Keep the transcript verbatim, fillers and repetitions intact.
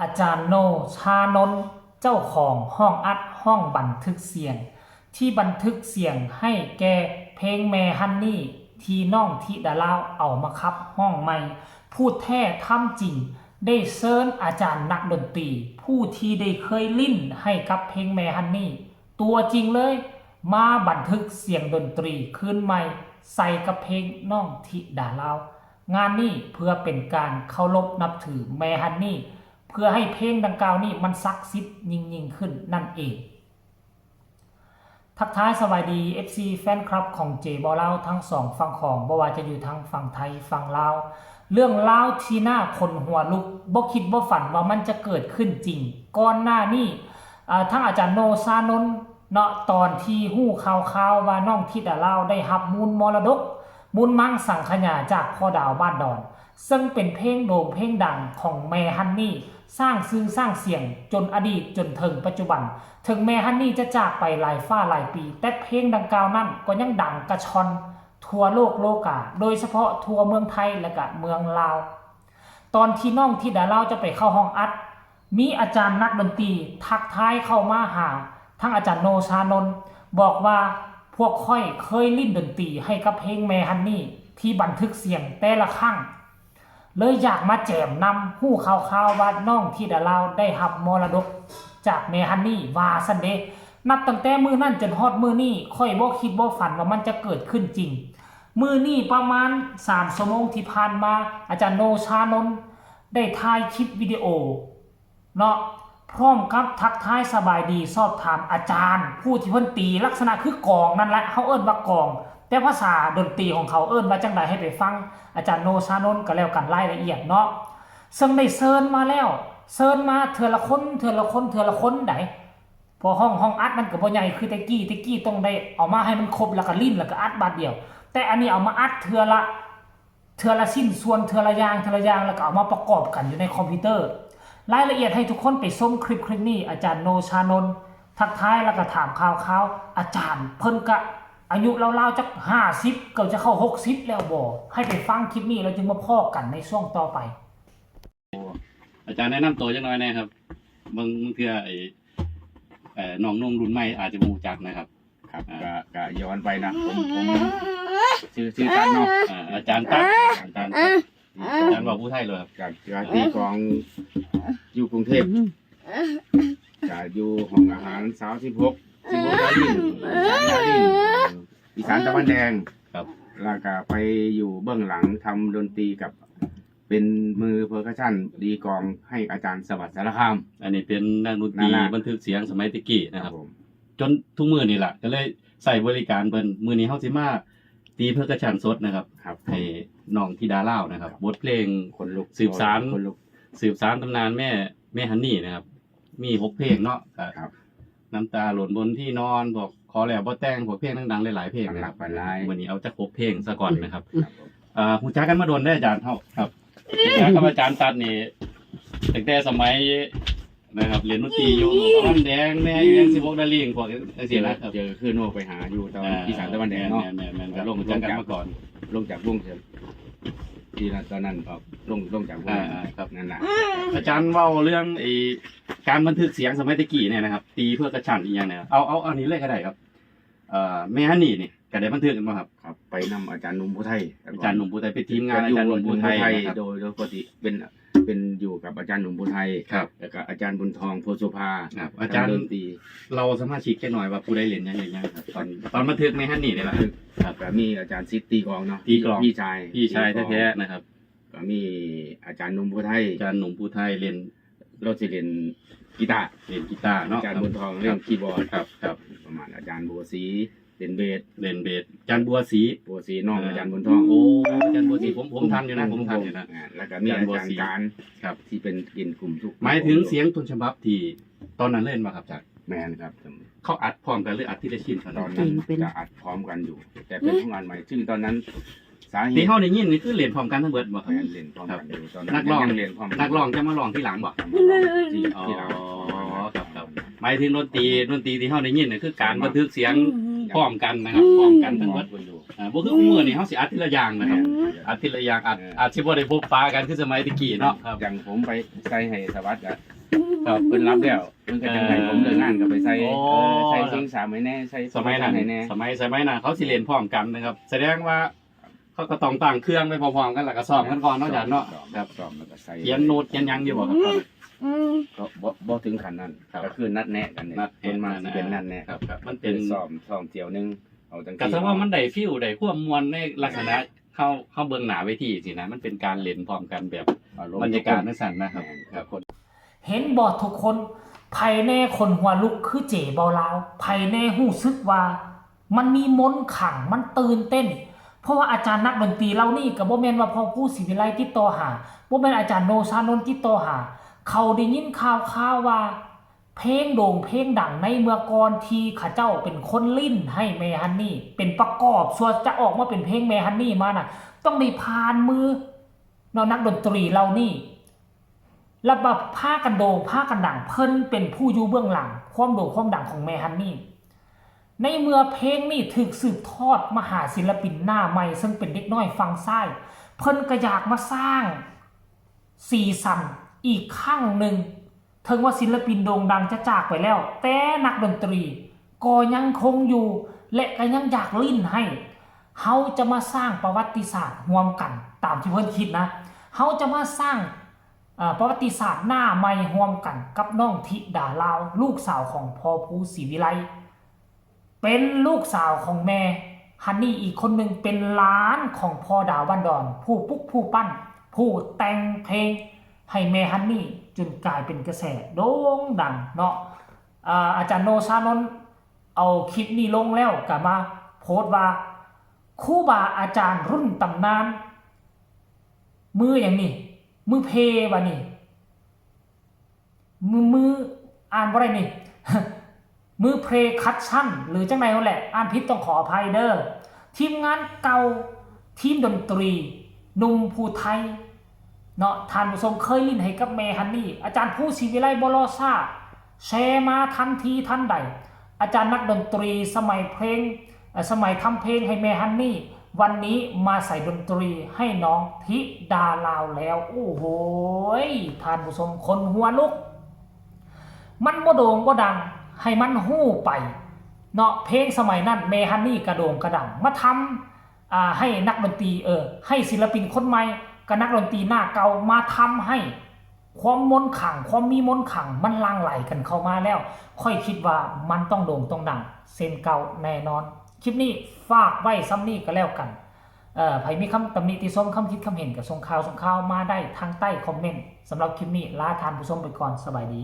อาจารย์โนชานนท์ เจ้าของห้องอัดห้องบันทึกเสียง ที่บันทึกเสียงให้แก่เพลงแม่ฮันนี่ ที่น้องธิดาลาวเอามาขับฮ้องใหม่ ผู้แท้ทำจริง ได้เชิญอาจารย์นักดนตรี ผู้ที่ได้เคยเล่นให้กับเพลงแม่ฮันนี่ ตัวจริงเลย มาบันทึกเสียงดนตรีคืนใหม่ ใส่กับเพลงน้องธิดาลาว งานนี้เพื่อเป็นการเคารพนับถือแม่ฮันนี่ เพื่อให้เพลงดังกล่าวนี้มันศักดิ์สิทธิ์ยิ่งๆขึ้นนั่นเอง ทักทายสบายดี เอฟซี แฟนคลับของเจบ่าวลาวทั้งสองฝั่งของ บ่ว่าจะอยู่ทางฝั่งไทยฝั่งลาว เรื่องราวที่น่าขนหัวลุก บ่คิดบ่ฝันว่ามันจะเกิดขึ้นจริง ก่อนหน้านี้ อ่า ทั้งอาจารย์โนชานนท์เนาะ ตอนที่ฮู้ข่าวๆว่าน้องธิดาลาวได้รับมูลมรดก มูลมังสังขยาจากพ่อดาวบ้านดอน ซึ่งเป็นเพลงโด่งเพลงดังของแม่ฮันนี่ สร้างชื่อสร้างเสียงจนอดีตจนถึงปัจจุบัน ถึงแม่ฮันนี่จะจากไปหลายฟ้าหลายปี แต่เพลงดังกล่าวนั้นก็ยังดังกระชอนทั่วโลกโลกา โดยเฉพาะทั่วเมืองไทยและก็เมืองลาว ตอนที่น้องธิดาลาวจะไปเข้าห้องอัด มีอาจารย์นักดนตรีทักทายเข้ามาหาทั้งอาจารย์โนชานนท์ บอกว่าพวกข้อยเคยเล่นดนตรีให้กับเพลงแม่ฮันนี่ที่บันทึกเสียงแต่ละครั้ง เลยอยากมาแจมนำ ฮู้ข่าวๆว่าน้องธิดาลาวได้รับมรดกจากแม่ฮันนี่ ว่าซั่นเด้ นับตั้งแต่มื้อนั้นจนฮอดมื้อนี้ ข้อยบ่คิดบ่ฝันว่ามันจะเกิดขึ้นจริง มื้อนี้ประมาณสามชั่วโมงที่ผ่านมา อาจารย์โนชานนท์ได้ถ่ายคลิปวิดีโอ เนาะ พร้อมกับทักทายสบายดีสอบถามอาจารย์ ผู้ที่เพิ่นตีลักษณะคือกลองนั่นแหละ เฮาเอิ้นว่ากลอง แต่ภาษาดนตรีของเขาเอิ้นว่าจั่งใดให้ไปฟังอาจารย์โนชานนท์ก็แล้วกันรายละเอียดเนาะ ซึ่งได้เชิญมาแล้ว เชิญมาเทื่อละคน เทื่อละคน เทื่อละคนได๋ เพราะห้อง ห้องอัดมันก็บ่ใหญ่คือแต่กี้ แต่กี้ต้องได้เอามาให้มันครบแล้วก็ลิ้นแล้วก็อัดบาดเดียว แต่อันนี้เอามาอัดเทื่อละ เทื่อละชิ้นส่วน เทื่อละอย่าง เทื่อละอย่าง แล้วก็เอามาประกอบกันอยู่ในคอมพิวเตอร์ รายละเอียดให้ทุกคนไปชมคลิป คลิปนี้ อาจารย์โนชานนท์ทักทายแล้วก็ถามข่าวๆ อาจารย์เพิ่นก็อายุราวๆจักห้าสิบ ก็จะเข้าหกสิบแล้วบ่ ให้ไปฟังคลิปนี้แล้วจึงมาพ้อกันในช่วงต่อไป อาจารย์แนะนำตัวจักหน่อยแหน่ครับ บาง บางเทื่อไอ้ เอ่อ น้องๆรุ่นใหม่อาจจะบ่รู้จักนะครับ ครับ อ่า ก็ ก็ย้อนไปนะ ผม ผมชื่อ ชื่อตั๊ดเนาะ อ่า อาจารย์ตั๊ด อาจารย์ตั๊ด อาจารย์เว้าผู้ไทยเลยครับ ครับ ก็ตีกลองอยู่กรุงเทพฯ ก็อยู่ห้องอาหารสาวสิบหก สิบหกดาริ่ง อีสานตะวันแดง ครับ แล้วก็ไปอยู่เบื้องหลังทำดนตรีกับ เป็นมือเพอร์คัชชันตีกลองให้อาจารย์สวัสดิ์สารคาม อันนี้เป็นนักดนตรี นั่นล่ะ บันทึกเสียงสมัยตะกี้นะครับ ครับผม จนทุกมื้อนี่ล่ะ ก็เลยใช้บริการเพิ่น มื้อนี้เฮาสิมาตีเพอร์คัชชันสดนะครับ ครับ ให้น้องธิดาลาวนะครับ ครับ บทเพลง ขนลุก สืบสาน ขนลุก สืบสานตำนานแม่ แม่ฮันนี่นะครับ มีหกเพลงเนาะ ก็ ครับ น้ำตาหล่นบนที่นอน พวกขอแล้วบ่แต่ง พวกเพลงดังๆหลายๆเพลงนะครับ หลากหลาย มื้อนี้เอาจักหกเพลงซะก่อนนะครับ ครับผม อ่า รู้จักกันมาโดนเด้ออาจารย์เฮา ครับ รู้จักกับอาจารย์ตั๊ดนี่ตั้งแต่สมัยนะครับ เรียนดนตรีอยู่ตะวันแดงแหน่ อยู่ยังสิบหกดาริ่ง พวกจังซี่นะครับ เจอคือโน่ไปหาอยู่ตะวัน อ่า อีสานตะวันแดงเนาะ แม่นๆๆ ก็ลง รู้จักกันมาก่อน ลงจากวงเสร็จ ที่นั่น ตอนนั้นก็ลง ลงจากวง อ่าๆ ครับ นั่นล่ะ อาจารย์เว้าเรื่องไอ้การบันทึกเสียงสมัยตะกี้เนี่ยนะครับ ตีเพอร์คัชชันอีหยังเนี่ย เอา เอา เอาอันนี้เลยก็ได้ครับ เอ่อ แม่ฮันนี่นี่ก็ได้บันทึกกันบ่ครับ ครับ ไปนำอาจารย์หนุ่มอุทัย อาจารย์หนุ่มอุทัย เป็นทีมงานอาจารย์หนุ่มอุทัยนะครับ โดย โดยปกติเป็น เป็นอยู่กับอาจารย์หนุ่มอุทัย ครับ แล้วก็อาจารย์บุญทอง โพธิ์โสภา ครับ อาจารย์ ดนตรี เล่าสมาชิกจักหน่อยว่าผู้ใดเล่นหยังเล่นหยังครับ ตอน ตอนบันทึกแม่ฮันนี่นี่ล่ะ บันทึก ครับ ก็มีอาจารย์สิทธิ์ตีกลองเนาะ ตีกลอง พี่ชาย พี่ชาย ตีกลอง แท้ๆนะครับ ก็มีอาจารย์หนุ่มอุทัย อาจารย์หนุ่มอุทัยเล่น เราสิเล่นกีตาร์ เล่นกีตาร์เนาะ อาจารย์บุญทองเล่นคีย์บอร์ด ครับ ครับ ประมาณอาจารย์บัวศรีเล่นเบส เล่นเบส อาจารย์บัวศรี บัวศรีน้อง อ่า อาจารย์บุญทอง โอ้ อาจารย์บัวศรี ผม ผมทันอยู่นะ ผมทันอยู่นะ อ่า แล้วก็มีอาจารย์การ ครับ ที่เป็นกลุ่มทุก หมายถึงเสียงต้นฉบับที่ตอนนั้นเล่นบ่ครับอาจารย์ แม่นครับ เขาอัดพร้อมกันหรืออัดทีละชิ้นเท่านั้น ตอนนั้น เป็น จะอัดพร้อมกันอยู่ แต่เป็นของอันใหม่ ซึ่งตอนนั้น สาเหตุ ที่เฮาได้ยินนี่คือเล่นพร้อมกันทั้งเบิดบ่ครับ แม่น เล่นพร้อมกันอยู่ ครับ ตอนนั้น นักร้อง ยังเล่นพร้อมกัน นักร้องจะมาร้องทีหลังบ่ มาร้องที่ อ๋อ ทีหลัง ครับ ครับ หมายถึงดนตรี ดนตรีที่เฮาได้ยินนี่คือการบันทึกเสียง อืม พร้อมกันนะครับ พร้อมกันทั้งเบิด พร้อมกันอยู่ อ่า บ่คือมื้อนี้เฮาสิอัดทีละอย่างนะครับ อืม อัดทีละอย่าง อัด เออ อาจสิบ่ได้พบปะกันคือสมัยตะกี้เนาะครับ อย่างผมไปใส่ให้สวัสดิ์อะ ครับ เพิ่นรับแล้วเพิ่นก็จังให้ผมเลิกงานก็ไปใส่ โอ้ เออใส่สิงสามให้แน่ใส่ สมัยนั้น ให้แน่ สมัย สมัยนั้นเขาสิเล่นพร้อมกันนะครับ แสดงว่าเขาก็ต้องตั้งเครื่องไปพร้อมๆกัน แล้วก็ซ้อมกันก่อนเนาะอาจารย์เนาะ ซ้อม ครับ ซ้อมแล้วก็ใส่ เขียนโน้ตเขียนหยังอยู่บ่ครับ อืม ก็บ่บ่ถึงขั้นนั้น ครับ ก็คือนัดแนะกันเนี่ย นัดแนะ เพิ่นมาสิเป็นนัดแนะ ครับครับ มันเป็ เป็น นซ้อมซ้อมเที่ยวหนึงเอาจัง ก็แสดงว่ามันได้feel ได้ความม่วนในลักษณะเฮาเฮาเบิ่งหน้าเวทีสินะ มันเป็นการเล่นพร้อมกันแบบ อารมณ์ บรรยากาศจังซั่นนะครับ ครับ เห็นบ่ทุกคน ไผแน่ขนหัวลุกคือเจ๋เบาลาว ไผแน่ฮู้สึกว่า มันมีมนต์ขลัง มันตื่นเต้น เพราะว่าอาจารย์นักดนตรีเหล่านี้ก็บ่แม่นว่าพ่อครูศรีวิไลติดต่อหา บ่แม่นอาจารย์โนชานนท์ติดต่อหา เขาได้ยินข่าวๆว่า เพลงโด่งเพลงดังในเมื่อก่อนที่เขาเจ้าเป็นคนลิ้นให้แม่ฮันนี่ เป็นประกอบส่วนจะออกมาเป็นเพลงแม่ฮันนี่มาน่ะ ต้องได้ผ่านมือเนาะนักดนตรีเหล่านี้ แล้วแบบพากันโด่งพากันดัง เพิ่นเป็นผู้อยู่เบื้องหลัง ความโด่งความดังของแม่ฮันนี่ ในเมื่อเพลงนี้ถูกสืบทอดมาหาศิลปินหน้าใหม่ ซึ่งเป็นเด็กน้อยฝั่งซ้าย เพิ่นก็อยากมาสร้างสีสันอีกครั้งหนึ่ง ถึงว่าศิลปินโด่งดังจะจากไปแล้ว แต่นักดนตรีก็ยังคงอยู่ และก็ยังอยากลิ้นให้ เฮาจะมาสร้างประวัติศาสตร์ร่วมกัน ตามที่เพิ่นคิดนะ เฮาจะมาสร้าง อ่า ประวัติศาสตร์หน้าใหม่ร่วมกันกับน้องธิดาลาว ลูกสาวของพ่อครูศรีวิไล เป็นลูกสาวของแม่ฮันนี่อีกคนหนึ่ง เป็นหลานของพ่อดาวบ้านดอน ผู้ปลุกผู้ปั้น ผู้แต่งเพลงให้แม่ฮันนี่ จนกลายเป็นกระแสโด่งดังเนาะ อ่า อาจารย์โนชานนท์เอาคลิปนี้ลงแล้วก็มาโพสต์ว่า ครูบาอาจารย์รุ่นตำนาน มืออย่างนี้ มือเพบ่านี่ มือ มืออ่านบ่ได้นี่ มือเพลย์คัชชั่น หรือจังใดนั่นแหละ อ่านผิดต้องขออภัยเด้อ ทีมงานเก่า ทีมดนตรี หนุ่มผู้ไทย เนาะ ท่านผู้ชมเคยลิ้นให้กับแม่ฮันนี่ อาจารย์ภูศรีวิไลบ่รอช้า แชร์มาทันทีทันใด อาจารย์นักดนตรีสมัยเพลง เอ่อ สมัยทำเพลงให้แม่ฮันนี่ วันนี้มาใส่ดนตรีให้น้องธิดาลาวแล้ว โอ้โหย ท่านผู้ชมขนหัวลุก มันบ่โด่งบ่ดัง ให้มันฮู้ไป เนาะ เพลงสมัยนั้นแม่ฮันนี่กระโด่งกระดัง มาทำ อ่า ให้นักดนตรี เออ ให้ศิลปินคนใหม่กับนักดนตรีหน้าเก่ามาทำให้ ความมนต์ขลัง ความมีมนต์ขลังมันหลั่งไหลกันเข้ามาแล้ว ข้อยคิดว่ามันต้องโด่งต้องดังเช่นเก่าแน่นอน คลิปนี้ฝากไว้ส่ำนี้ก็แล้วกัน เอ่อ ไผมีคำตำหนิติชม คำคิดคำเห็นก็ส่งข่าวส่งข่าวมาได้ทางใต้คอมเมนต์ สำหรับคลิปนี้ลาท่านผู้ชมไปก่อน สบายดี